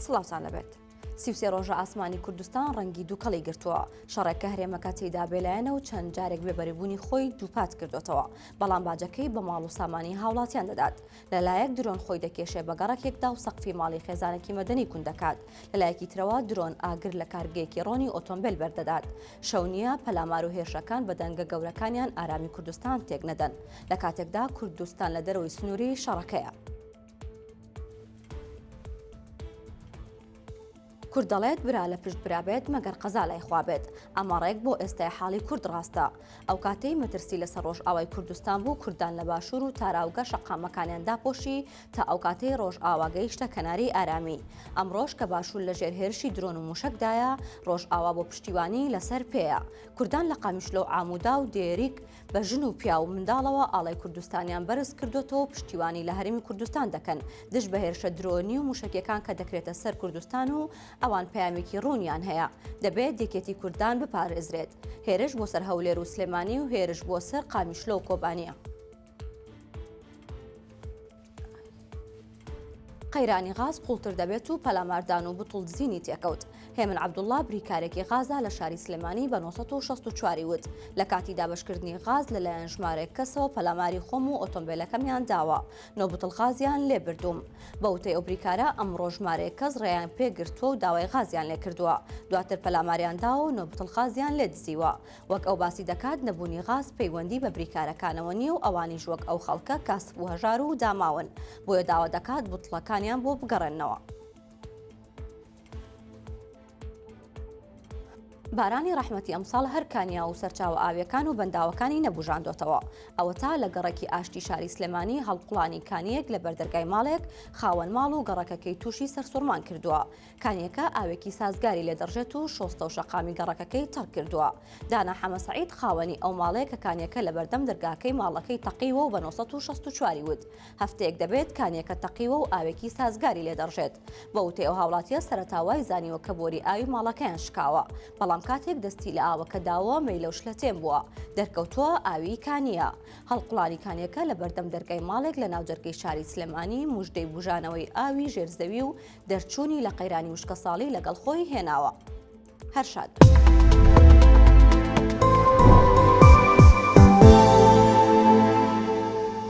سڵاوتان لەبێت. 33 ڕۆژە ئاسمانی کوردستان ڕەنگی دووکەڵی گرتووە، شەڕێک کە هەرێمەکە تێیدا بێلایەنە و چەند جارێک بێبەریبوونی خۆی دووپات کردوێتەوە، بەڵام باجەکەی بە ماڵ و سامانی هاوڵاتیان دەدات. لەلایەک درۆن خۆی دەکێشێ بە گەڕەکێکدا و سەقفی ماڵی خێزانێکی مەدەنی کون دەکات، لەلایەکی ترەوە درۆن ئاگر لە کارگەیەکی ڕۆنی ئۆتۆمبێل بەردەدات. شەو نییە پەلامار و هێرشەکان بە دەنگە گەورەکانیان ئارامی کوردستان تێک نەدەن، لە کاتێکدا کوردستان لە دەرەوەی سنووری شەڕەکەیە. کورد دەڵێت برا لە پشت برا بێت مەگەر قەزا لای خوا بێت، ئەمە ڕێک بۆ ئێستای حاڵی کورد ڕاستە. ئەو کاتەی مەترسی لەسەر ڕۆژئاوای کوردستان بوو کوردان لە باشوور و تاراوگە شەقامەکانیان داپۆشی تا ئەو کاتەی ڕۆژئاوا گەیشتە کەناری ئارامی. ئەمڕۆش کە باشوور لەژێر هێرشی درۆن و موشەکدایە، ڕۆژئاوا بۆ پشتیوانی لەسەر پێیە. کوردان لە قامیشلۆ و عامودا و دێریک بە ژن و پیاو و منداڵەوە ئاڵای کوردستانیان بەرز کردۆتەوە و پشتیوانی لە هەرێمی کوردستان دەکەن دژ بە هێرشە درۆنی و موشەکیەکان کە دەکرێتە سەر کوردستان و ئەوان پەیامێکی ڕوونیان هەیە دەبێت یەکێتی کوردان بپارێزرێت هێرش بۆ سەر هەولێر و سلێمانی و هێرش بۆ سەر قامیشلۆ و کۆبانیە. قەیرانی غاز قوڵتر دەبێت و پەلاماردان و بتڵ دزینی تێکەوت. هێمن عەبدوڵڵا بریکارێکی غازە لە شاری سلێمانی بە 964 وت، لە کاتی دابەشکردنی غاز لەلایەن ژمارەیەک کەسەوە پەلاماری خۆم و ئۆتۆمبێلەکەمیان داوە، نۆ بتڵ غازیان لێ بردووم. بە وتەی ئەو بریکارە، ئەمڕۆ ژمارەیەک کەس ڕێیان پێ گرتووە و داوای غازیان لێ کردووە، دواتر پەلاماریان داوە و نۆ بتڵ غازیان لێ دزیوە. وەک ئەو باسی دەکات نەبوونی غاز پەیوەندی بە بریکارەکانەوە نییە و ئەوانیش وەک ئەو خەڵکە کاسب و هەژار و داماون، بۆیە داوا دەکات بوتڵەکانیان بۆ بگەڕێننەوە. بارانی ڕەحمەتی ئەمساڵ هەر کانیاو و سەرچاوە ئاویەکان و بەنداوەکانی نەبوژاندۆتەوە. ئەوەتا لە گەڕەکی ئاشتی شاری سلێمانی هەڵقوڵانی کانییەک لە بەردەرگای ماڵێک خاوەن ماڵ و گەڕەکەکەی تووشی سەرسوڕمان کردووە. کانیەکە ئاوێکی سازگاری لێ دەڕژێت و شۆستە و شەقامی گەڕەکەکەی تەڕ کردووە. دانا حەمەسەعید خاوەنی ئەو ماڵەیە کە کانیەکە لەبەردەم دەرگاکەی ماڵەکەی تەقیوە و بە 964 ی وت، هەفتەیەک دەبێت کانیەکە تەقیوە و ئاوێکی سازگاری لێ دەڕژێت. بە وتەی ئەو هاوڵاتیە سەرەتا وای زانیوە کە بۆری ئاوی ماڵەکەیان شکاوە، بەڵام کاتێک دەستی لە ئاوەکە داوە مەیلە و شلەتێن بووە، دەرکەوتووە ئاوی کانییە. هەڵقوڵانی کانیەکە لەبەردەم دەرگای ماڵێک لە ناوجەرگەی شاری سلێمانی موژدەی بوژانەوەی ئاوی ژێر زەوی و دەرچوونی لە قەیرانی وشکەساڵی لەگەڵ خۆی هێناوە. هەر شاد بن.